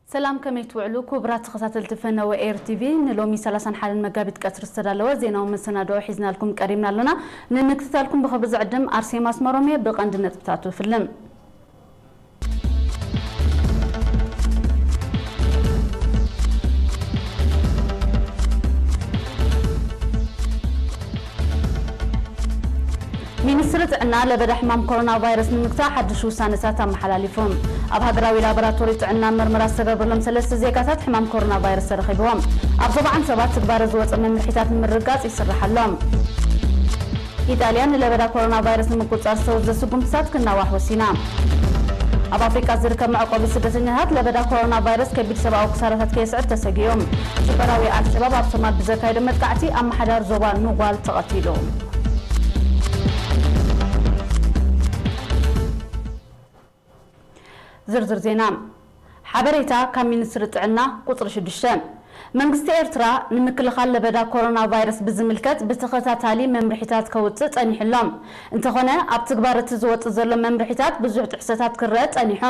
ሰላም፣ ከመይ ትውዕሉ ክቡራት ተኸታተልቲ ፈነወ ኤር ቲቪ? ንሎሚ ሰላሳን ሓደን መጋቢት ቀትሪ ዝተዳለወ ዜናዊ መሰናድኦ ሒዝናልኩም ቀሪብና ኣለና። ንምክትታልኩም ብኽብሪ ዝዕድም ኣርሴማ ኣስመሮም እየ። ብቐንዲ ነጥብታቱ ፍልም። ሚኒስትሪ ጥዕና ለበዳ ሕማም ኮሮና ቫይረስ ንምግታእ ሓድሽ ውሳነታት ኣመሓላሊፉ። ኣብ ሃገራዊ ላቦራቶሪ ጥዕና መርመራ ዝተገብረሎም ሰለስተ ዜጋታት ሕማም ኮሮና ቫይረስ ተረኺብዎም። ኣብ ዞባ ዓንሰባ ትግባረ ዝወፀ መምርሒታት ንምርግጋፅ ይስራሕ ኣሎ። ኢጣልያ ንለበዳ ኮሮና ቫይረስ ንምቁፅፃር ዝተወስደ ስጉምትታት ክናዋሕ ወሲና። ኣብ ኣፍሪቃ ዝርከብ መዕቆቢ ስደተኛታት ለበዳ ኮሮና ቫይረስ ከቢድ ሰብኣዊ ክሳራታት ከየስዕብ ተሰጊኡ። ሽበራዊ ኣልሸባብ ኣብ ሶማል ብዘካየዶ መጥቃዕቲ ኣመሓዳሪ ዞባ ኑጓል ተቐቲሉ። ዝርዝር ዜና። ሓበሬታ ካብ ሚኒስትሪ ጥዕና ቁጽሪ ሽዱሽተ። መንግስቲ ኤርትራ ንምክልኻል ለበዳ ኮሮና ቫይረስ ብዝምልከት ብተኸታታሊ መምርሒታት ከውጽእ ጸኒሑ ኣሎ። እንተኾነ፣ ኣብ ትግባር እቲ ዝወጽእ ዘሎ መምርሒታት ብዙሕ ጥሕሰታት ክረአ ጸኒሑ።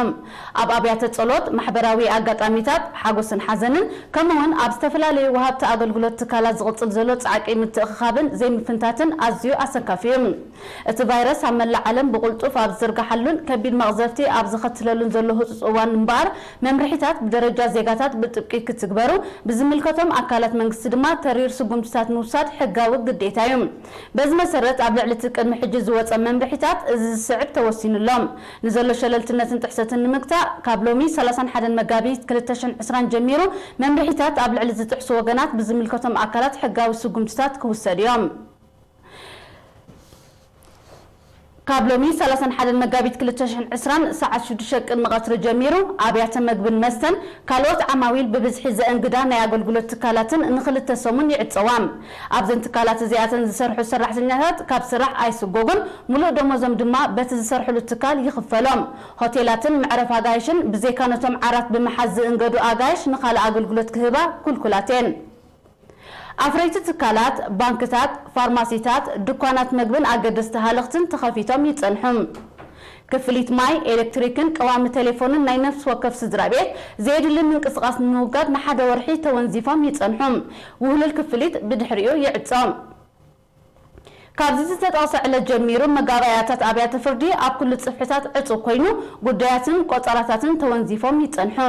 ኣብ ኣብያተ ጸሎት፣ ማሕበራዊ ኣጋጣሚታት፣ ሓጎስን ሓዘንን፣ ከምኡ'ውን ኣብ ዝተፈላለዩ ወሃብቲ ኣገልግሎት ትካላት ዝቕጽል ዘሎ ጻዕቂ ምትእኽኻብን ዘይምፍንታትን ኣዝዩ ኣሰካፊ እዩ። እቲ ቫይረስ ኣብ መላእ ዓለም ብቕልጡፍ ኣብ ዝዝርጋሓሉን ከቢድ መቕዘፍቲ ኣብ ዘኸትለሉን ዘሎ ህጹጽ እዋን እምበኣር፣ መምርሒታት ብደረጃ ዜጋታት ብጥብቂ ክትግበሩ፣ ብዝምልከቶም ኣካላት መንግስቲ ድማ ተሪር ስጉምትታት ምውሳድ ሕጋዊ ግዴታ እዩ። በዚ መሰረት፣ ኣብ ልዕሊ እቲ ቅድሚ ሕጂ ዝወጸ መምርሒታት እዚ ዝስዕብ ተወሲኑ ኣሎ። ንዘሎ ሸለልትነትን ጥሕሰትን ንምግታእ፣ ካብ ሎሚ ሰላሳን ሓደን መጋቢት ክልተ ሽሕን ዕስራን ጀሚሩ፣ መምርሒታት ኣብ ልዕሊ ዝጥሕሱ ወገናት ብዝምልከቶም ኣካላት ሕጋዊ ስጉምትታት ክውሰድ እዮም። ካብ ሎሚ ሰላሳን ሓደን መጋቢት ክልተ ሽሕን ዕስራን ሰዓት ሽዱሽተ ቅድሚ ቀትሪ ጀሚሩ፣ ኣብያተ መግብን መስተን ካልኦት ዓማዊል ብብዝሒ ዘእንግዳ ናይ ኣገልግሎት ትካላትን ንኽልተ ሰሙን ይዕጸዋ። ኣብዘን ትካላት እዚኣተን ዝሰርሑ ሰራሕተኛታት ካብ ስራሕ ኣይስጎጉን፣ ሙሉእ ደሞዞም ድማ በቲ ዝሰርሕሉ ትካል ይኽፈሎም። ሆቴላትን መዕረፊ ኣጋይሽን ብዘይካ ነቶም ዓራት ብምሓዝ ዝእንገዱ ኣጋይሽ ንኻልእ ኣገልግሎት ክህባ ክልኩላት እየን። ኣፍረይቲ ትካላት፣ ባንክታት፣ ፋርማሲታት፣ ድኳናት መግብን ኣገደስቲ ሃለኽትን ተኸፊቶም ይጸንሑ። ክፍሊት ማይ፣ ኤሌክትሪክን ቀዋሚ ቴሌፎንን ናይ ነፍሲ ወከፍ ስድራ ቤት ዘየድሊ ምንቅስቓስ ንምውጋድ ንሓደ ወርሒ ተወንዚፎም ይጸንሑ። ውህሉል ክፍሊት ብድሕሪኡ ይዕጾ። ካብዚ ዝተጠቕሰ ዕለት ጀሚሩ፣ መጋባእያታት ኣብያተ ፍርዲ ኣብ ኩሉ ጽፍሕታት ዕጹው ኮይኑ፣ ጉዳያትን ቆጸራታትን ተወንዚፎም ይጸንሑ።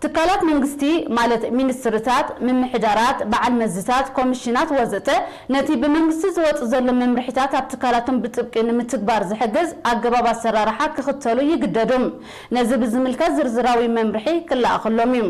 ትካላት መንግስቲ፣ ማለት ሚኒስትርታት፣ ምምሕዳራት፣ በዓል መዝታት፣ ኮሚሽናት ወዘተ፣ ነቲ ብመንግስቲ ዝወጽእ ዘሎ መምርሒታት ኣብ ትካላቶም ብጥብቂ ንምትግባር ዝሕግዝ ኣገባብ ኣሰራርሓ ክኽተሉ ይግደዱ። ነዚ ብዝምልከት ዝርዝራዊ መምርሒ ክለኣኸሎም እዩ።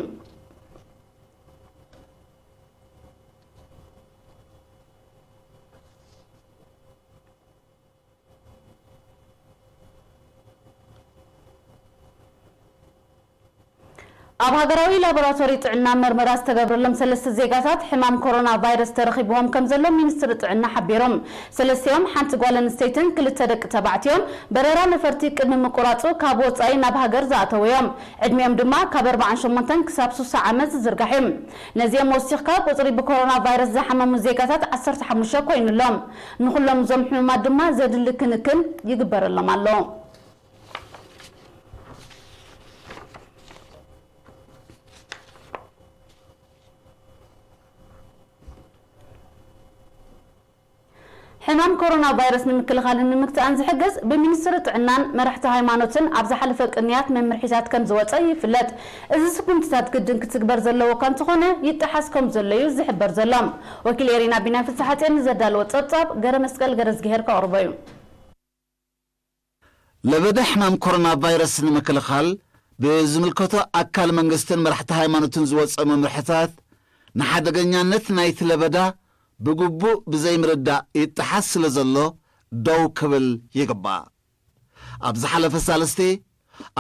ኣብ ሃገራዊ ላቦራቶሪ ጥዕና መርመራ ዝተገብረሎም ሰለስተ ዜጋታት ሕማም ኮሮና ቫይረስ ተረኺብዎም ከም ዘሎ ሚኒስትሪ ጥዕና ሓቢሮም። ሰለስቲኦም፣ ሓንቲ ጓል ኣንስተይትን ክልተ ደቂ ተባዕትዮን፣ በረራ ነፈርቲ ቅድሚ ምቁራጹ ካብ ወጻኢ ናብ ሃገር ዝኣተዉ እዮም። ዕድሚኦም ድማ ካብ ኣርባዓን ሸሞንተን ክሳብ ስሳ ዓመት ዝዝርጋሕ እዩ። ነዚኦም ወሲኽካ ቁጽሪ ብኮሮና ቫይረስ ዝሓመሙ ዜጋታት ዓሰርተ ሓሙሽተ ኮይኑ ኣሎ። ንኹሎም እዞም ሕሙማት ድማ ዘድሊ ክንክን ይግበረሎም ኣሎ። ሕማም ኮሮና ቫይረስ ንምክልኻልን ንምግታእን ዝሕግዝ ብሚኒስትሪ ጥዕናን መራሕቲ ሃይማኖትን ኣብ ዝሓለፈ ቅንያት መምርሒታት ከም ዝወፀ ይፍለጥ። እዚ ስጉምትታት ግድን ክትግበር ዘለዎ እኳ እንተኾነ ይጠሓስ ከም ዘሎ እዩ ዝሕበር ዘሎ። ወኪል ኤሪና ቢና ፍስሓፅዮን ንዘዳለወ ፀብፃብ ገረ መስቀል ገረዝግሄር ከቕርቦ እዩ። ለበዳ ሕማም ኮሮና ቫይረስ ንምክልኻል ብዝምልከቶ ኣካል መንግስትን መራሕቲ ሃይማኖትን ዝወፀ መምርሕታት ንሓደገኛነት ናይቲ ለበዳ ብግቡእ ብዘይምርዳእ ይጠሓስ ስለ ዘሎ ደው ክብል ይግባእ። ኣብ ዝሓለፈ ሳልስቲ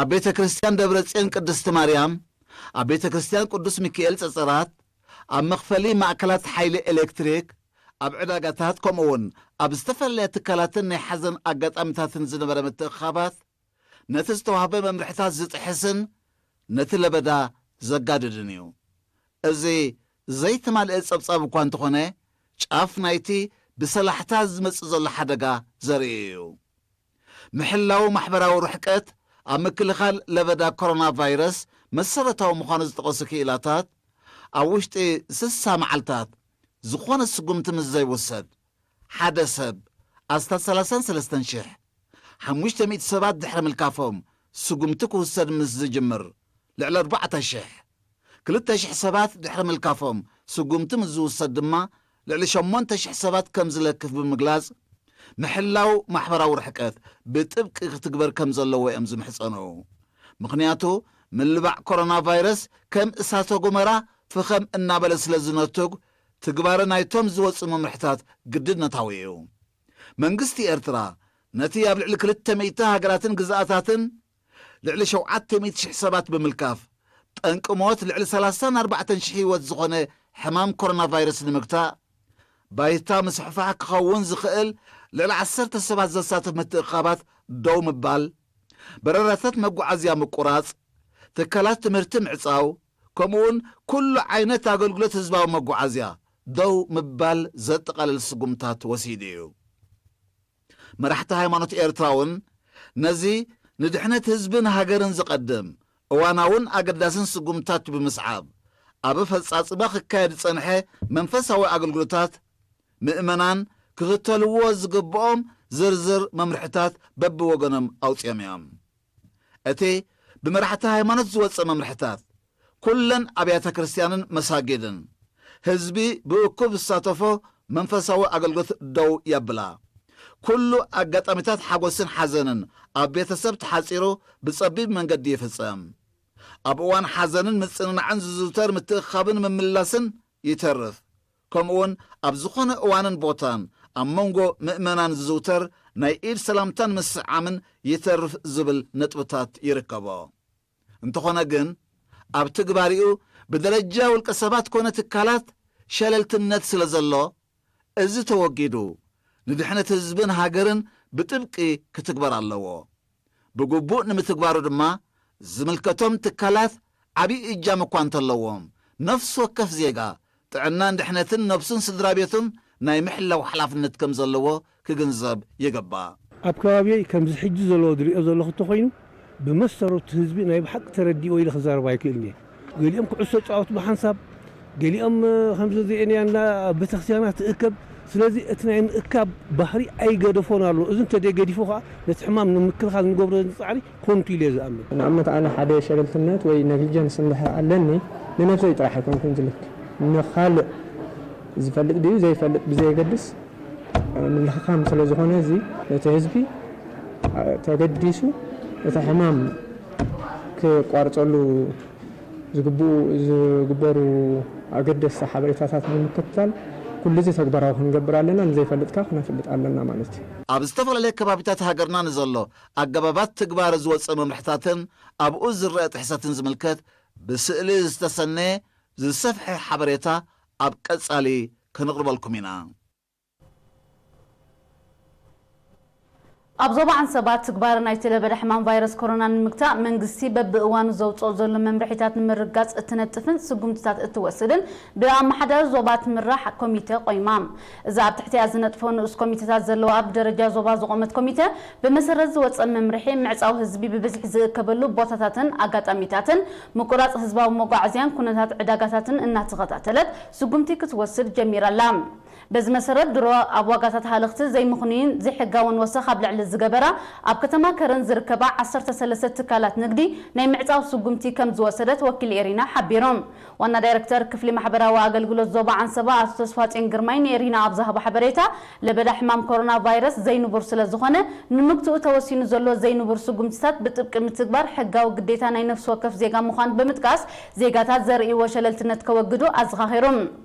ኣብ ቤተ ክርስቲያን ደብረ ጽዮን ቅድስቲ ማርያም፣ ኣብ ቤተ ክርስቲያን ቅዱስ ሚካኤል ጸጸራት፣ ኣብ መኽፈሊ ማእከላት ሓይሊ ኤሌክትሪክ፣ ኣብ ዕዳጋታት ከምኡ እውን ኣብ ዝተፈላለያ ትካላትን ናይ ሓዘን ኣጋጣሚታትን ዝነበረ ምትእኽኻባት ነቲ ዝተዋህበ መምርሕታት ዝጥሕስን ነቲ ለበዳ ዘጋድድን እዩ። እዚ ዘይተማልአ ጸብጻብ እኳ እንተኾነ፣ ጫፍ ናይቲ ብሰላሕታ ዝመጽእ ዘሎ ሓደጋ ዘርኢ እዩ። ምሕላው ማሕበራዊ ርሕቀት ኣብ ምክልኻል ለበዳ ኮሮና ቫይረስ መሰረታዊ ምዃኑ ዝጠቐሱ ክኢላታት፣ ኣብ ውሽጢ ስሳ መዓልታት ዝኾነ ስጉምቲ ምስ ዘይውሰድ፣ ሓደ ሰብ ኣስታት ሰላሳን ሰለስተን ሽሕ ሓሙሽተ ሚእቲ ሰባት ድሕሪ ምልካፎም ስጉምቲ ክውሰድ ምስ ዝጅምር፣ ልዕሊ ኣርባዕተ ሽሕ ክልተ ሽሕ ሰባት ድሕሪ ምልካፎም ስጉምቲ ምስ ዝውሰድ ድማ፣ ልዕሊ ሸሞንተ ሽሕ ሰባት ከም ዝለክፍ ብምግላጽ፣ ምሕላው ማሕበራዊ ርሕቀት ብጥብቂ ክትግበር ከም ዘለዎ እዮም ዝምሕጸኑ። ምኽንያቱ፣ ምልባዕ ኮሮና ቫይረስ ከም እሳተ ጎመራ ፍኸም እናበለ ስለ ዝነቱግ፣ ትግባረ ናይቶም ዝወጹ መምርሕታት ግድነታዊ እዩ። መንግስቲ ኤርትራ ነቲ ኣብ ልዕሊ ክልተ ሚእቲ ሃገራትን ግዝኣታትን ልዕሊ ሸውዓተ ሚእቲ ሽሕ ሰባት ብምልካፍ፣ ጠንቂ ሞት ልዕሊ ሰላሳን ኣርባዕተን ሽሕ ህይወት ዝኾነ ሕማም ኮሮና ቫይረስ ንምግታእ፣ ባይታ ምስሕፋሕ ክኸውን ዝኽእል ልዕሊ ዓሰርተ ሰባት ዘሳትፍ ምትእኻባት ደው ምባል፣ በረራታት መጓዓዝያ ምቁራጽ፣ ትካላት ትምህርቲ ምዕጻው፣ ከምኡውን ኩሉ ዓይነት ኣገልግሎት ህዝባዊ መጓዓዝያ ደው ምባል ዘጠቓልል ስጉምታት ወሲዱ እዩ። መራሕቲ ሃይማኖት ኤርትራ እውን ነዚ ንድሕነት ህዝብን ሃገርን ዝቐድም እዋናውን ኣገዳስን ስጉምታት ብምስዓብ፣ ኣብ ኣፈጻጽማ ክካየድ ዝጸንሐ መንፈሳዊ ኣገልግሎታት ምእመናን ክኽተልዎ ዝግብኦም ዝርዝር መምርሕታት በብወገኖም ኣውጺኦም እዮም። እቲ ብመራሕቲ ሃይማኖት ዝወጸ መምርሕታት፣ ኩለን ኣብያተ ክርስትያንን መሳጊድን ህዝቢ ብእኩብ ዝሳተፎ መንፈሳዊ ኣገልግሎት ደው የብላ። ኩሉ ኣጋጣሚታት ሓጎስን ሓዘንን ኣብ ቤተሰብ ተሓጺሩ ብጸቢብ መንገዲ ይፍጸም። ኣብ እዋን ሓዘንን ምጽንናዕን ዝዝውተር ምትእኻብን ምምላስን ይተርፍ። ከምኡውን ኣብ ዝኾነ እዋንን ቦታን ኣብ መንጎ ምእመናን ዝዝውተር ናይ ኢድ ሰላምታን ምስዓምን ይተርፍ ዝብል ነጥብታት ይርከቦ። እንተኾነ ግን፣ ኣብ ትግባሪኡ ብደረጃ ውልቀ ሰባት ኮነ ትካላት ሸለልትነት ስለ ዘሎ፣ እዚ ተወጊዱ ንድሕነት ህዝብን ሃገርን ብጥብቂ ክትግበር ኣለዎ። ብግቡእ ንምትግባሩ ድማ ዝምልከቶም ትካላት ዓብዪ እጃም እኳ እንተለዎም፣ ነፍሲ ወከፍ ዜጋ ጥዕናን ድሕነትን ነብሱን ስድራ ቤቱን ናይ ምሕላው ሓላፍነት ከም ዘለዎ ክግንዘብ ይግባእ። ኣብ ከባቢየይ ከምዚ ሕጂ ዘሎ ዝሪኦ ዘለኹ እንተኾይኑ፣ ብመሰረቱ ህዝቢ ናይ ብሓቂ ተረዲኦ ኢለ ክዛረብ ኣይክእልን እየ። ገሊኦም ኩዕሶ ጫወቱ ብሓንሳብ፣ ገሊኦም፣ እ፣ ከምዚ ዝሪኤንያ እንዳ ቤተክርስትያናት ትእከብ። ስለዚ እቲ ናይ ምእካብ ባህሪ ኣይገደፎን ኣሎ። እዚ እንተደይገዲፎ ከኣ ነቲ ሕማም ንምክልኻል ንገብሮ ዘለና ጻዕሪ ኮንቱ ኢለ ዝኣምን። ንኣብነት ኣነ ሓደ ሸለልትነት ወይ ነግሊጀንስ እንድሕር ኣለኒ፣ ንነብሰይ ጥራሕ ኣይኮንኩን ዝልክ፣ ንኻልእ ዝፈልጥ ድዩ ዘይፈልጥ ብዘየገድስ ምልኽኻም ስለ ዝኾነ፣ እዚ ነቲ ህዝቢ ተገዲሱ እቲ ሕማም ክቋርጸሉ ዝግብኡ፣ ዝግበሩ ኣገደስቲ ሓበሬታታት ብምክትታል ኩሉ እዚ ተግባራዊ ክንገብር ኣለና፣ ንዘይፈልጥ ከኣ ክነፍልጥ ኣለና ማለት እዩ። ኣብ ዝተፈላለየ ከባቢታት ሃገርና ንዘሎ ኣገባባት ትግባረ ዝወጸ መምርሕታትን ኣብኡ ዝረአ ጥሕሰትን ዝምልከት ብስእሊ ዝተሰነየ ዝሰፍሐ ሓበሬታ ኣብ ቀጻሊ ክንቕርበልኩም ኢና። ኣብ ዞባ ዓንሰባ ትግባረ ናይቲ ለበዳ ሕማም ቫይረስ ኮሮና ንምግታእ መንግስቲ በብእዋኑ ዘውጽኦ ዘሎ መምርሒታት ንምርግጋጽ እትነጥፍን ስጉምትታት እትወስድን ብኣመሓዳሪ ዞባ ትምራሕ ኮሚተ ቆይማ። እዛ ኣብ ትሕቲኣ ዝነጥፎ ንኡስ ኮሚተታት ዘለዋ ኣብ ደረጃ ዞባ ዝቖመት ኮሚተ ብመሰረት ዝወጸ መምርሒ ምዕጻው ህዝቢ ብብዝሒ ዝእከበሉ ቦታታትን ኣጋጣሚታትን ምቁራጽ ህዝባዊ መጓዓዝያን ኩነታት ዕዳጋታትን እናተኸታተለት ስጉምቲ ክትወስድ ጀሚራ ኣላ። በዚ መሰረት ድሮ ኣብ ዋጋታት ሃለኽቲ ዘይምኽኑይን ዘይሕጋውን ወሰኽ ኣብ ልዕሊ ዝገበራ ኣብ ከተማ ከረን ዝርከባ ዓሰርተ ሰለስተ ትካላት ንግዲ ናይ ምዕጻው ስጉምቲ ከም ዝወሰደት ወኪል ኤሪና ሓቢሩ። ዋና ዳይረክተር ክፍሊ ማሕበራዊ ኣገልግሎት ዞባ ዓንሰባ ኣቶ ተስፋጽዮን ግርማይ ንኤሪና ኣብ ዝሃቦ ሓበሬታ፣ ለበዳ ሕማም ኮሮና ቫይረስ ዘይንቡር ስለ ዝኾነ ንምግትኡ ተወሲኑ ዘሎ ዘይንቡር ስጉምትታት ብጥብቂ ምትግባር ሕጋዊ ግዴታ ናይ ነፍሲ ወከፍ ዜጋ ምዃኑ ብምጥቃስ፣ ዜጋታት ዘርእይዎ ሸለልትነት ከወግዱ ኣዘኻኺሩ።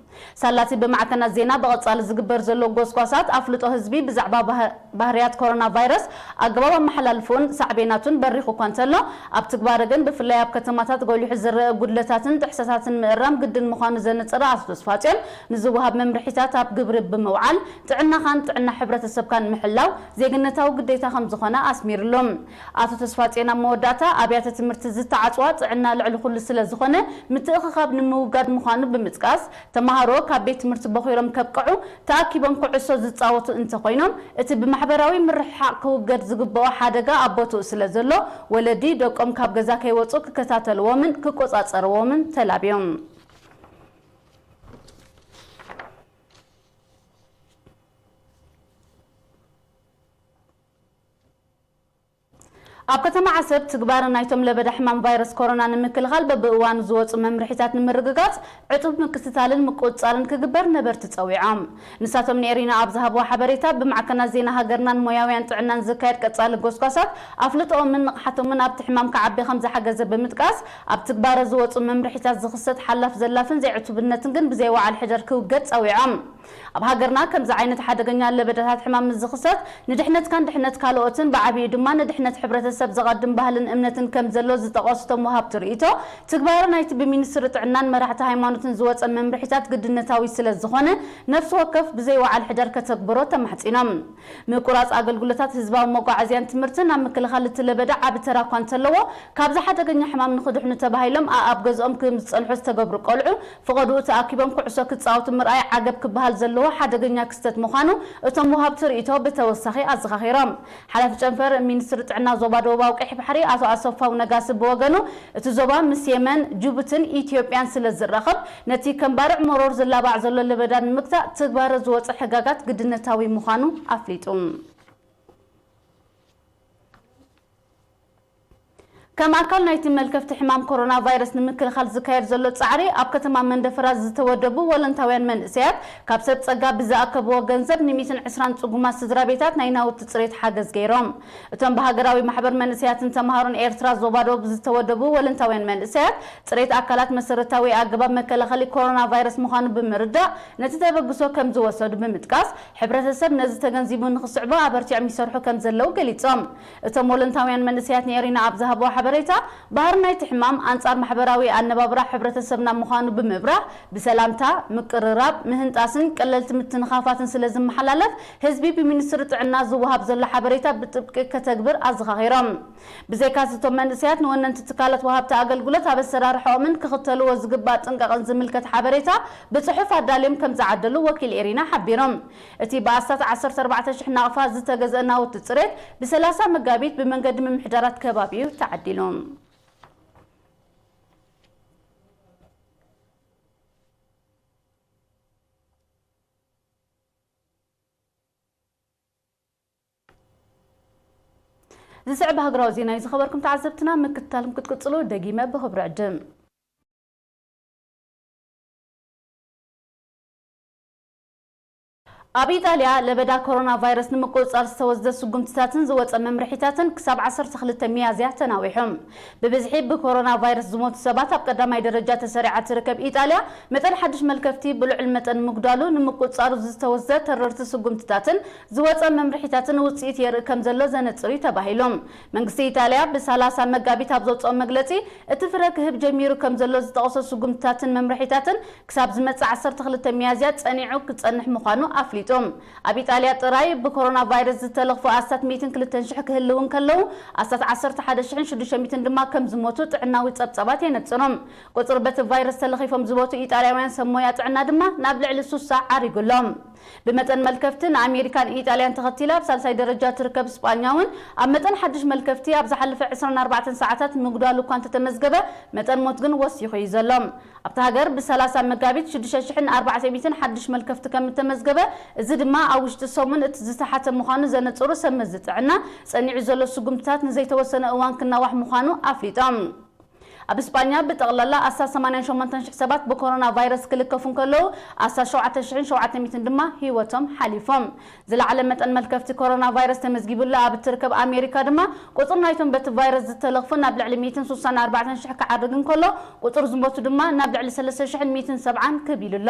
ሳላቲ ብማዕከናት ዜና ብቐጻሊ ዝግበር ዘሎ ጎስጓሳት ኣፍልጦ ህዝቢ ብዛዕባ ባህ-፣ ባህርያት ኮሮና ቫይረስ ኣገባብ ኣመሓላልፍኡን ሳዕቤናቱን በሪኹ እኳ እንተሎ፣ ኣብ ትግባረ ግን ብፍላይ ኣብ ከተማታት ጎሊሑ ዝረአ ጉድለታትን ጥሕሰታትን ምእራም ግድን ምዃኑ ዘነጸረ ኣቶ ተስፋጽዮን፣ ንዝወሃብ መምርሒታት ኣብ ግብሪ ብምውዓል ጥዕናኻን ጥዕና ሕብረተሰብካን ምሕላው ዜግነታዊ ግዴታ ከም ዝኾነ ኣስሚርሉ። ኣቶ ተስፋጽዮን ኣብ መወዳእታ ኣብያተ ትምህርቲ ዝተዓጽዋ ጥዕና ልዕሊ ኩሉ ስለ ዝኾነ ምትእኽኻብ ንምውጋድ ምዃኑ ብምጥቃስ፣ ተመሃ- ተምሃሮ ካብ ቤት ትምህርቲ ቦኺሮም ከብቅዑ ተኣኪቦም ኩዕሶ ዝጻወቱ እንተኾይኖም፣ እቲ ብማሕበራዊ ምርሕሓቕ ክውገድ ዝግብኦ ሓደጋ ኣብ ቦትኡ ስለ ዘሎ፣ ወለዲ ደቆም ካብ ገዛ ከይወጹ ክከታተልዎምን ክቆጻጸርዎምን ተላብዮም። ኣብ ከተማ ዓሰብ ትግባረ ናይቶም ለበዳ ሕማም ቫይረስ ኮሮና ንምክልኻል በብእዋኑ ዝወጹ መምርሒታት ንምርግጋጽ ዕቱብ ምክትታልን ምቁጽጻርን ክግበር ነበርቲ ጸዊዖም። ንሳቶም ንኤሪና ኣብ ዝሃብዎ ሓበሬታ፣ ብማዕከናት ዜና ሃገርናን ሞያውያን ጥዕናን ዝካየድ ቀጻሊ ጎስጓሳት ኣፍልጦኦምን ንቕሓቶምን ኣብቲ ሕማም ክዓቢ ከም ዝሓገዘ ብምጥቃስ፣ ኣብ ትግባረ ዝወጹ መምርሒታት ዝኽሰት ሓላፍ ዘላፍን ዘይዕቱብነትን ግን ብዘይ ወዓል ሕደር ክውገድ ጸዊዖም። ኣብ ሃገርና ከምዚ ዓይነት ሓደገኛ ለበዳታት ሕማም ምስ ዝኽሰት፣ ንድሕነትካን ድሕነት ካልኦትን፣ ብዓቢኡ ድማ ንድሕነት ሕብረተሰብ ዘቐድም ባህልን እምነትን ከም ዘሎ ዝጠቐሱ እቶም ወሃብቲ ርእይቶ፣ ትግባረ ናይቲ ብሚኒስትሪ ጥዕናን መራሕቲ ሃይማኖትን ዝወጸ መምርሒታት ግድነታዊ ስለ ዝኾነ፣ ነፍሲ ወከፍ ብዘይ ወዓል ሕደር ከተግብሮ ተማሕጺኖም። ምቁራጽ ኣገልግሎታት ህዝባዊ መጓዓዝያን ትምህርትን ኣብ ምክልኻል እቲ ለበዳ ዓቢ ተራ እኳ እንተለዎ፣ ካብዚ ሓደገኛ ሕማም ንኽድሕኑ ተባሂሎም ኣኣብ ገዝኦም ከም ዝጸንሑ ዝተገብሩ ቆልዑ፣ ፈቐድኡ ተኣኪቦም ኩዕሶ ክጻወቱ ምርኣይ ዓገብ ክበሃል ዘለዎ ሓደገኛ ክስተት ምዃኑ እቶም ወሃብቲ ርእይቶ ብተወሳኺ ኣዘኻኺሮም። ሓላፊ ጨንፈር ሚኒስትሪ ጥዕና ዞባ ደቡባዊ ቀይሕ ባሕሪ ኣቶ ኣሰፋው ነጋሲ ብወገኑ፣ እቲ ዞባ ምስ የመን፣ ጅቡትን ኢትዮጵያን ስለ ዝራኸብ፣ ነቲ ከም ባርዕ መሮር ዝላባዕ ዘሎ ለበዳ ንምግታእ ትግባረ ዝወጸ ሕጋጋት ግድነታዊ ምዃኑ ኣፍሊጡ። ከም ኣካል ናይቲ መልከፍቲ ሕማም ኮሮና ቫይረስ ንምክልኻል ዝካየድ ዘሎ ጻዕሪ፣ ኣብ ከተማ መንደፈራ ዝተወደቡ ወለንታውያን መንእሰያት ካብ ሰብ ጸጋ ብዝኣከብዎ ገንዘብ ን ሚእትን ዕስራን ጽጉማት ስድራ ቤታት ናይ ናውቲ ጽሬት ሓገዝ ገይሮም። እቶም ብሃገራዊ ማሕበር መንእሰያትን ተምሃሮን ኤርትራ ዞባ ደቡብ ዝተወደቡ ወለንታውያን መንእሰያት፣ ጽሬት ኣካላት መሰረታዊ ኣገባብ መከላኸሊ ኮሮና ቫይረስ ምዃኑ ብምርዳእ፣ ነቲ ተበግሶ ከም ዝወሰዱ ብምጥቃስ፣ ሕብረተሰብ ነዚ ተገንዚቡ ንኽስዕቦ ኣበርቲዖም ይሰርሑ ከም ዘለዉ ገሊጾም። እቶም ወለንታውያን መንእሰያት ንኤሪና ኣብ ዝሃብዎ ሓበሬታ፣ ባህሪ ናይቲ ሕማም ኣንጻር ማሕበራዊ ኣነባብራ ሕብረተሰብና ምዃኑ ብምብራህ፣ ብሰላምታ፣ ምቅርራብ፣ ምህንጣስን ቀለልቲ ምትንኻፋትን ስለ ዝመሓላለፍ፣ ህዝቢ ብሚኒስትሪ ጥዕና ዝወሃብ ዘሎ ሓበሬታ ብጥብቂ ከተግብር ኣዘኻኺሮም። ብዘይካስ እቶም መንእሰያት ንወነንቲ ትካላት ወሃብቲ ኣገልግሎት ኣብ ኣሰራርሓኦምን ክኽተልዎ ዝግባእ ጥንቃቐን ዝምልከት ሓበሬታ ብጽሑፍ ኣዳልዮም ከም ዝዓደሉ ወኪል ኤሪና ሓቢሮም። እቲ ብኣስታት ዓሰርተ ኣርባዕተ ሽሕ ናቕፋ ዝተገዝአ ናውቲ ጽሬት ብ30 መጋቢት ብመንገዲ ምምሕዳራት ከባቢ እዩ ተዓዲሉ። ዝስዕብ ሃገራዊ ዜና እዩ ዝኸበርኩም ተዓዘብትና፣ ምክትታልኩም ክትቅጽሉ ደጊመ ብኽብሪ ዕድም። ኣብ ኢጣልያ ለበዳ ኮሮና ቫይረስ ንምቁጽጻር ዝተወስደ ስጉምትታትን ዝወጸ መምርሒታትን ክሳብ ዓሰርተ ክልተ ሚያዝያ ተናዊሑ። ብብዝሒ ብኮሮና ቫይረስ ዝሞቱ ሰባት ኣብ ቀዳማይ ደረጃ ተሰሪዓ ትርከብ ኢጣልያ፣ መጠን ሓድሽ መልከፍቲ ብልዑል መጠን ምጉዳሉ ንምቁጽጻሩ ዝተወስደ ተረርቲ ስጉምትታትን ዝወጸ መምርሒታትን ውጽኢት የርኢ ከም ዘሎ ዘነጽር እዩ ተባሂሉ። መንግስቲ ኢጣልያ ብ30 መጋቢት ኣብ ዘውጽኦ መግለጺ፣ እቲ ፍረ ክህብ ጀሚሩ ከም ዘሎ ዝጠቐሶ ስጉምትታትን መምርሒታትን ክሳብ ዝመጽእ ዓሰርተ ክልተ ሚያዝያ ጸኒዑ ክጸንሕ ምዃኑ ኣፍሊጡ። ኣብ ኢጣልያ ጥራይ ብኮሮና ቫይረስ ዝተለኽፉ ኣስታት ሚእትን ክልተን ሽሕ ክህልዉ እንከለዉ፣ ኣስታት ዓሰርተ ሓደ ሽሕን ሽዱሽተ ሚእትን ድማ ከም ዝሞቱ ጥዕናዊ ጸብጻባት የነጽሩ። ቁጽሪ በቲ ቫይረስ ተለኺፎም ዝሞቱ ኢጣልያውያን ሰብ ሞያ ጥዕና ድማ ናብ ልዕሊ ሱሳ ዓሪጉ ኣሎ። ብመጠን መልከፍቲ ንኣሜሪካን ኢጣልያን ተኸቲላ ኣብ ሳልሳይ ደረጃ ትርከብ ስጳኛ እውን ኣብ መጠን ሓድሽ መልከፍቲ ኣብ ዝሓለፈ ዕስራን ኣርባዕተን ሰዓታት ምጉዳል እኳ እንተተመዝገበ፣ መጠን ሞት ግን ወሲኹ እዩ ዘሎ። ኣብታ ሃገር ብ30 መጋቢት ሽዱሽተ ሽሕን ኣርባዕተ ሚእትን ሓድሽ መልከፍቲ ከም እተመዝገበ፣ እዚ ድማ ኣብ ውሽጢ ሰሙን እቲ ዝተሓተ ምዃኑ ዘነጽሩ ሰብ መዚ ጥዕና፣ ጸኒዑ ዘሎ ስጉምትታት ንዘይተወሰነ እዋን ክናዋሕ ምዃኑ ኣፍሊጦም። ኣብ ስጳኛ ብጠቕላላ ኣስታት ሰማንያን ሸሞንተን ሽሕ ሰባት ብኮሮና ቫይረስ ክልከፉ እንከለዉ፣ ኣስታት ሸውዓተ ሽሕን ሸውዓተ ሚእትን ድማ ህይወቶም ሓሊፎም። ዝለዓለ መጠን መልከፍቲ ኮሮና ቫይረስ ተመዝጊቡላ ኣብ እትርከብ ኣሜሪካ ድማ፣ ቁጽሪ ናይቶም በቲ ቫይረስ ዝተለኽፉ ናብ ልዕሊ ሚእትን ስሳን ኣርባዕተን ሽሕ ክዓርግ እንከሎ፣ ቁጽሪ ዝሞቱ ድማ ናብ ልዕሊ ሰለስተ ሽሕን ሚእትን ሰብዓን ክብ ኢሉ ኣሎ።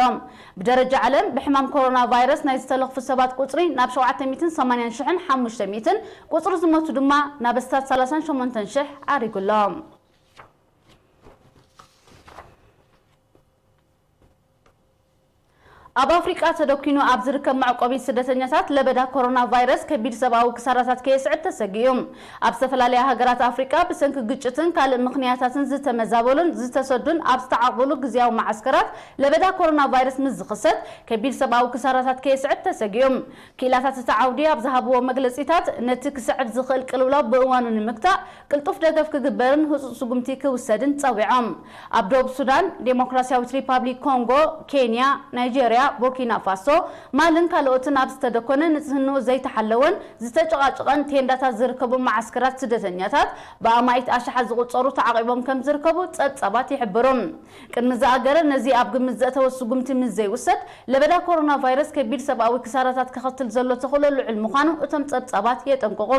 ብደረጃ ዓለም ብሕማም ኮሮና ቫይረስ ናይ ዝተለኽፉ ሰባት ቁጽሪ ናብ ሸውዓተ ሚእትን ሰማንያን ሽሕን ሓሙሽተ ሚእትን፣ ቁጽሪ ዝሞቱ ድማ ናብ ኣስታት ሰላሳን ሸሞንተን ሽሕ ዓሪጉ ኣሎ። ኣብ ኣፍሪቃ ተደኪኑ ኣብ ዝርከብ መዕቆቢ ስደተኛታት ለበዳ ኮሮና ቫይረስ ከቢድ ሰብኣዊ ክሳራታት ከየስዕብ ተሰጊኡ። ኣብ ዝተፈላለያ ሃገራት ኣፍሪቃ ብሰንኪ ግጭትን ካልእ ምኽንያታትን ዝተመዛበሉን ዝተሰዱን ኣብ ዝተዓቕብሉ ግዝያዊ መዓስከራት ለበዳ ኮሮና ቫይረስ ምስ ዝኽሰት ከቢድ ሰብኣዊ ክሳራታት ከየስዕብ ተሰጊኡ። ክኢላታት እቲ ዓውዲ ኣብ ዝሃብዎ መግለጺታት፣ ነቲ ክስዕብ ዝኽእል ቅልውላው ብእዋኑ ንምግታእ ቅልጡፍ ደገፍ ክግበርን ህጹጽ ስጉምቲ ክውሰድን ጸዊዖም። ኣብ ደቡብ ሱዳን፣ ዴሞክራሲያዊት ሪፓብሊክ ኮንጎ፣ ኬንያ፣ ናይጄርያ፣ ቡርኪና ፋሶ፣ ማልን ካልኦትን ኣብ ዝተደኮነ ንጽህንኡ ዘይተሓለወን ዝተጨቓጨቐን ቴንዳታት ዝርከቡ መዓስከራት ስደተኛታት ብኣማኢት ኣሽሓት ዝቑጸሩ ተዓቒቦም ከም ዝርከቡ ጸብጻባት ይሕብሩ። ቅድሚ ዝኣገረ ነዚ ኣብ ግምት ዘእተወ ስጉምቲ ምስ ዘይውሰድ፣ ለበዳ ኮሮና ቫይረስ ከቢድ ሰብኣዊ ክሳራታት ከኸትል ዘሎ ተኽእሎ ልዑል ምዃኑ እቶም ጸብጻባት የጠንቅቑ።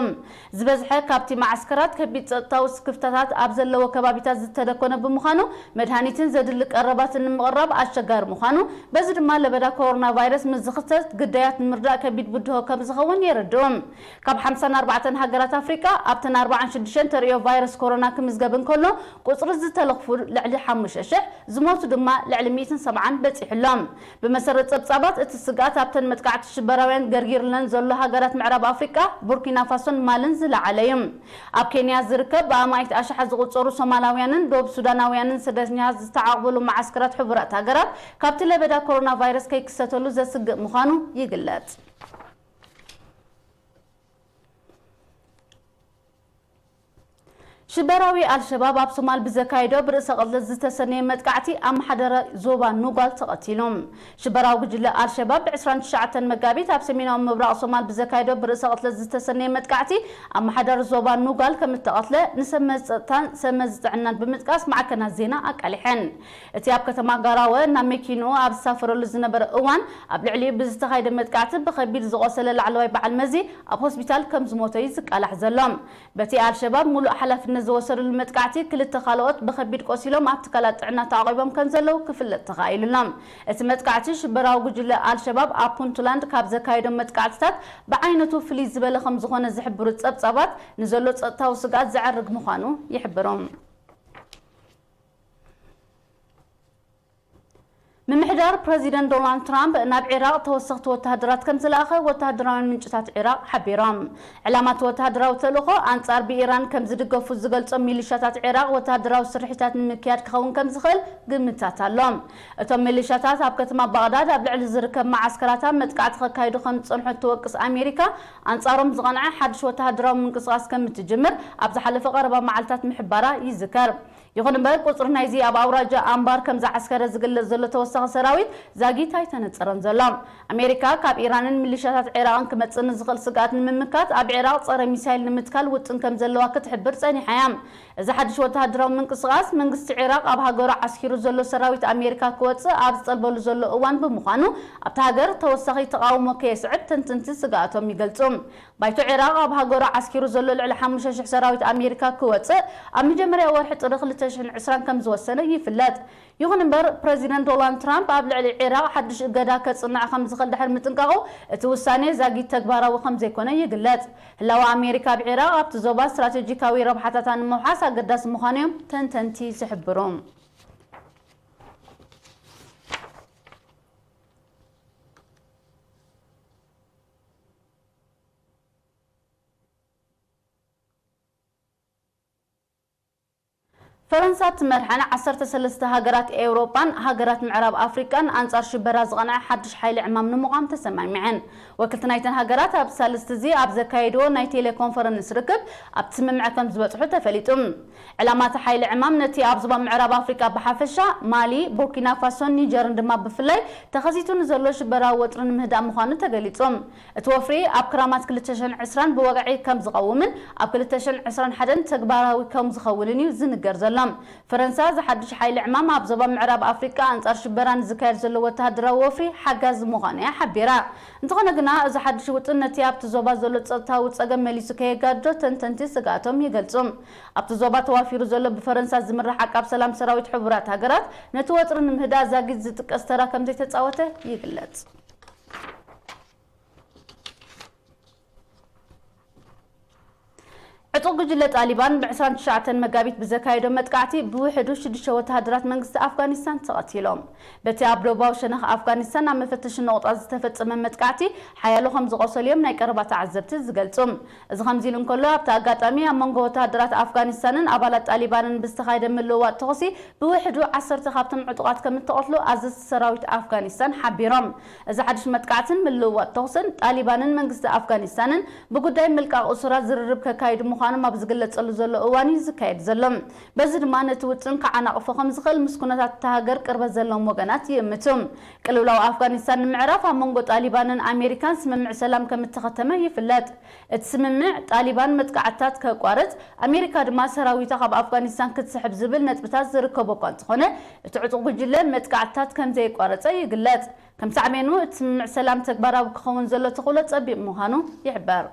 ዝበዝሐ ካብቲ መዓስከራት ከቢድ ጸጥታዊ ስክፍታታት ኣብ ዘለዎ ከባቢታት ዝተደኮነ ብምዃኑ፣ መድሃኒትን ዘድሊ ቀረባትን ንምቕራብ ኣሸጋሪ ምዃኑ፣ በዚ ድማ ለበዳ ኮሮና ቫይረስ ምስ ዝኽሰት ግዳያት ንምርዳእ ከቢድ ብድሆ ከም ዝኸውን የረድኡ። ካብ ሓምሳን ኣርባዕተን ሃገራት ኣፍሪቃ ኣብተን ኣርባዓን ሽዱሽተን ተርእዮ ቫይረስ ኮሮና ክምዝገብ እንከሎ፣ ቁጽሪ ዝተለኽፉ ልዕሊ ሓሙሽተ ሽሕ፣ ዝሞቱ ድማ ልዕሊ ሚእትን ሰብዓን በጺሑ ኣሎ። ብመሰረት ጸብጻባት፣ እቲ ስግኣት ኣብተን መጥቃዕቲ ሽበራውያን ገርጊርለን ዘሎ ሃገራት ምዕራብ ኣፍሪቃ፣ ቡርኪና ፋሶን ማልን ዝለዓለ እዩ። ኣብ ኬንያ ዝርከብ ብኣማኢት ኣሽሓት ዝቑጸሩ ሶማላውያንን ደቡብ ሱዳናውያንን ስደተኛታት ዝተዓቕብሉ መዓስከራት ሕቡራት ሃገራት፣ ካብቲ ለበዳ ኮሮና ቫይረስ ከይክሰተሉ ዘስግእ ምዃኑ ይግለጽ። ሽበራዊ ኣልሸባብ ኣብ ሶማል ብዘካየዶ ብርእሰ ቅትለት ዝተሰነየ መጥቃዕቲ፣ ኣመሓዳሪ ዞባ ኑጓል ተቐቲሉ። ሽበራዊ ጉጅለ ኣልሸባብ ብ ዕስራን ትሽዓተን መጋቢት ኣብ ሰሜናዊ ምብራቕ ሶማል ብዘካየዶ ብርእሰ ቅትለት ዝተሰነየ መጥቃዕቲ፣ ኣመሓዳሪ ዞባ ኑጓል ከም እተቐትለ ንሰብ መዚ ጸጥታን ሰብ መዚ ጥዕናን ብምጥቃስ ማዕከናት ዜና ኣቃሊሐን። እቲ ኣብ ከተማ ጋራወ ናብ መኪንኡ ኣብ ዝሳፈረሉ ዝነበረ እዋን፣ ኣብ ልዕሊኡ ብዝተኻየደ መጥቃዕቲ ብኸቢድ ዝቖሰለ ላዕለዋይ በዓል መዚ ኣብ ሆስፒታል ከም ዝሞተ እዩ ዝቃላሕ ዘሎ። በቲ ኣልሸባብ ሙሉእ ሓላፍነት ዝወሰደሉ መጥቃዕቲ፣ ክልተ ካልኦት ብኸቢድ ቆሲሎም ኣብ ትካላት ጥዕና ተዓቒቦም ከም ዘለዉ ክፍለጥ ተኻኢሉ ኣሎ። እቲ መጥቃዕቲ፣ ሽበራዊ ጉጅለ ኣልሸባብ ኣብ ፑንትላንድ ካብ ዘካየዶም መጥቃዕትታት ብዓይነቱ ፍልይ ዝበለ ከም ዝኾነ ዝሕብሩ ጸብጻባት፣ ንዘሎ ጸጥታዊ ስግኣት ዘዕርግ ምዃኑ ይሕብሩ። ምምሕዳር ፕረዚደንት ዶናልድ ትራምፕ ናብ ዒራቕ ተወሰኽቲ ወተሃደራት ከም ዝለኣኸ ወተሃደራውያን ምንጭታት ዒራቕ ሓቢሮም። ዕላማ እቲ ወተሃደራዊ ተልእኾ፣ ኣንጻር ብኢራን ከም ዝድገፉ ዝገልጾም ሚሊሻታት ዒራቕ ወተሃደራዊ ስርሒታት ንምክያድ ክኸውን ከም ዝኽእል ግምታት ኣሎ። እቶም ሚሊሻታት ኣብ ከተማ ባቕዳድ ኣብ ልዕሊ ዝርከብ መዓስከራታ መጥቃዕቲ ከካይዱ ከም ዝጸንሑ እትወቅስ ኣሜሪካ፣ ኣንጻሮም ዝቐንዐ ሓድሽ ወተሃደራዊ ምንቅስቓስ ከም እትጅምር ኣብ ዝሓለፈ ቀረባ መዓልታት ምሕባራ ይዝከር። ይኹን እምበር፣ ቁጽሪ ናይዚ ኣብ ኣውራጃ ኣንባር ከም ዝዓስከረ ዝግለጽ ዘሎ ተወሳኺ ሰራዊት ዛጊት ኣይተነጸረን ዘሎ። ኣሜሪካ፣ ካብ ኢራንን ሚሊሻታት ዒራቕን ክመጽእ ንዝኽእል ስግኣት ንምምካት፣ ኣብ ዒራቕ ጸረ ሚሳይል ንምትካል ውጥን ከም ዘለዋ ክትሕብር ጸኒሓ እያ። እዚ ሓድሽ ወተሃደራዊ ምንቅስቓስ፣ መንግስቲ ዒራቕ ኣብ ሃገሩ ዓስኪሩ ዘሎ ሰራዊት ኣሜሪካ ክወጽእ ኣብ ዝጠልበሉ ዘሎ እዋን ብምዃኑ፣ ኣብታ ሃገር ተወሳኺ ተቓውሞ ከየስዕብ ተንተንቲ ስግኣቶም ይገልጹ። ባይቶ ዒራቕ ኣብ ሃገሩ ዓስኪሩ ዘሎ ልዕሊ ሓሙሽተ ሽሕ ሰራዊት ኣሜሪካ ክወጽእ ኣብ መጀመርያ ወርሒ ጥሪ ክልተ ሽሕን ዕስራን ከም ዝወሰነ ይፍለጥ። ይኹን እምበር፣ ፕረዚደንት ዶናልድ ትራምፕ ኣብ ልዕሊ ዒራቕ ሓድሽ እገዳ ከጽንዕ ከም ዝኽእል ድሕሪ ምጥንቃቑ፣ እቲ ውሳኔ ዛጊት ተግባራዊ ከም ዘይኮነ ይግለጽ። ህላወ ኣሜሪካ ኣብ ዒራቕ ኣብቲ ዞባ ስትራቴጂካዊ ረብሓታታ ንምውሓስ ኣገዳሲ ምዃኑ እዮም ተንተንቲ ዝሕብሩ። ፈረንሳ እትመርሐን ዓሰርተ ሰለስተ ሃገራት ኤውሮጳን ሃገራት ምዕራብ ኣፍሪቃን ኣንጻር ሽበራ ዝቐንዐ ሓድሽ ሓይሊ ዕማም ንምቋም ተሰማሚዐን። ወክልቲ ናይተን ሃገራት ኣብ ሳልስቲ እዚ ኣብ ዘካየድዎ ናይ ቴሌኮንፈረንስ ርክብ ኣብቲ ስምምዕ ከም ዝበጽሑ ተፈሊጡ። ዕላማ እቲ ሓይሊ ዕማም ነቲ ኣብ ዞባ ምዕራብ ኣፍሪቃ ብሓፈሻ፣ ማሊ፣ ቡርኪና ፋሶን ኒጀርን ድማ ብፍላይ ተኸሲቱ ንዘሎ ሽበራዊ ወጥሪ ንምህዳእ ምዃኑ ተገሊጹ። እቲ ወፍሪ ኣብ ክራማት ክልተ ሽሕን ዕስራን ብወግዒ ከም ዝቐውምን ኣብ ክልተ ሽሕን ዕስራን ሓደን ተግባራዊ ከም ዝኸውንን እዩ ዝንገር ዘሎ። ፈረንሳ፣ እዚ ሓድሽ ሓይሊ ዕማም ኣብ ዞባ ምዕራብ ኣፍሪቃ ኣንጻር ሽበራ ንዝካየድ ዘሎ ወተሃደራዊ ወፍሪ ሓጋዚ ምዃኑ እያ ሓቢራ። እንተኾነ ግና፣ እዚ ሓድሽ ውጥን ነቲ ኣብቲ ዞባ ዘሎ ጸጥታዊ ጸገም መሊሱ ከየጋድዶ ተንተንቲ ስግኣቶም ይገልጹ። ኣብቲ ዞባ ተዋፊሩ ዘሎ ብፈረንሳ ዝምራሕ ዓቃብ ሰላም ሰራዊት ሕቡራት ሃገራት፣ ነቲ ወጥሪ ንምህዳእ ዛጊት ዝጥቀስ ተራ ከም ዘይተጻወተ ይግለጽ። ዕጡቕ ጉጅለ ጣሊባን ብ ዕስራን ትሽዓተን መጋቢት ብዘካየዶ መጥቃዕቲ ብውሕዱ ሽዱሽተ ወተሃደራት መንግስቲ ኣፍጋኒስታን ተቐቲሎም። በቲ ኣብ ደቡባዊ ሸነኽ ኣፍጋኒስታን ኣብ መፈተሺ ነቑጣት ዝተፈጸመ መጥቃዕቲ ሓያሎ ከም ዝቖሰሉ እዮም ናይ ቀረባ ተዓዘብቲ ዝገልጹ። እዚ ከምዚ ኢሉ እንከሎ፣ ኣብቲ ኣጋጣሚ ኣብ መንጎ ወተሃደራት ኣፍጋኒስታንን ኣባላት ጣሊባንን ብዝተኻየደ ምልውዋጥ ተኹሲ ብውሕዱ ዓሰርተ ካብቶም ዕጡቓት ከም እተቐትሉ ኣዘዝቲ ሰራዊት ኣፍጋኒስታን ሓቢሮም። እዚ ሓድሽ መጥቃዕትን ምልውዋጥ ተኹስን ጣሊባንን መንግስቲ ኣፍጋኒስታንን ብጉዳይ ምልቃቕ እሱራት ዝርርብ ከካይዱ ምዃኖም ኣብ ዝግለጸሉ ዘሎ እዋን እዩ ዝካየድ ዘሎ። በዚ ድማ ነቲ ውጥን ከዓናቕፎ ከም ዝኽእል ምስ ኩነታት እታ ሃገር ቅርበት ዘለዎም ወገናት ይእምቱ። ቅልውላው ኣፍጋኒስታን ንምዕራፍ ኣብ መንጎ ጣሊባንን ኣሜሪካን ስምምዕ ሰላም ከም እተኸተመ ይፍለጥ። እቲ ስምምዕ ጣሊባን መጥቃዕትታት ከቋርጽ፣ ኣሜሪካ ድማ ሰራዊታ ካብ ኣፍጋኒስታን ክትስሕብ ዝብል ነጥብታት ዝርከቦ እኳ እንተኾነ፣ እቲ ዕጡቕ ጉጅለ መጥቃዕትታት ከም ዘየቋረጸ ይግለጽ። ከም ሳዕቤኑ እቲ ስምምዕ ሰላም ተግባራዊ ክኸውን ዘሎ ተኽእሎ ጸቢብ ምዃኑ ይሕበር።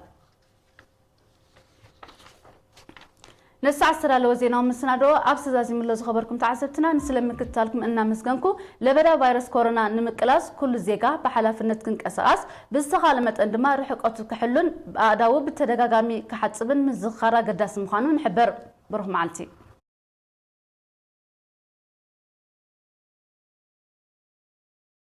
ነዚ ሰዓት ዝተዳለወ ዜናዊ መሰናድኦ ኣብዚ ተዛዚሙ ኣሎ። ዝኸበርኩም ተዓዘብትና፣ ንስለ ምክትታልኩም እናመስገንኩ፣ ለበዳ ቫይረስ ኮሮና ንምቅላስ ኩሉ ዜጋ ብሓላፍነት ክንቀሳቐስ፣ ብዝተኻለ መጠን ድማ ርሕቀቱ ክሕሉን ብኣእዳዉ ብተደጋጋሚ ክሓጽብን ምዝኽኻር ኣገዳሲ ምዃኑ ንሕብር። ብሩኽ መዓልቲ።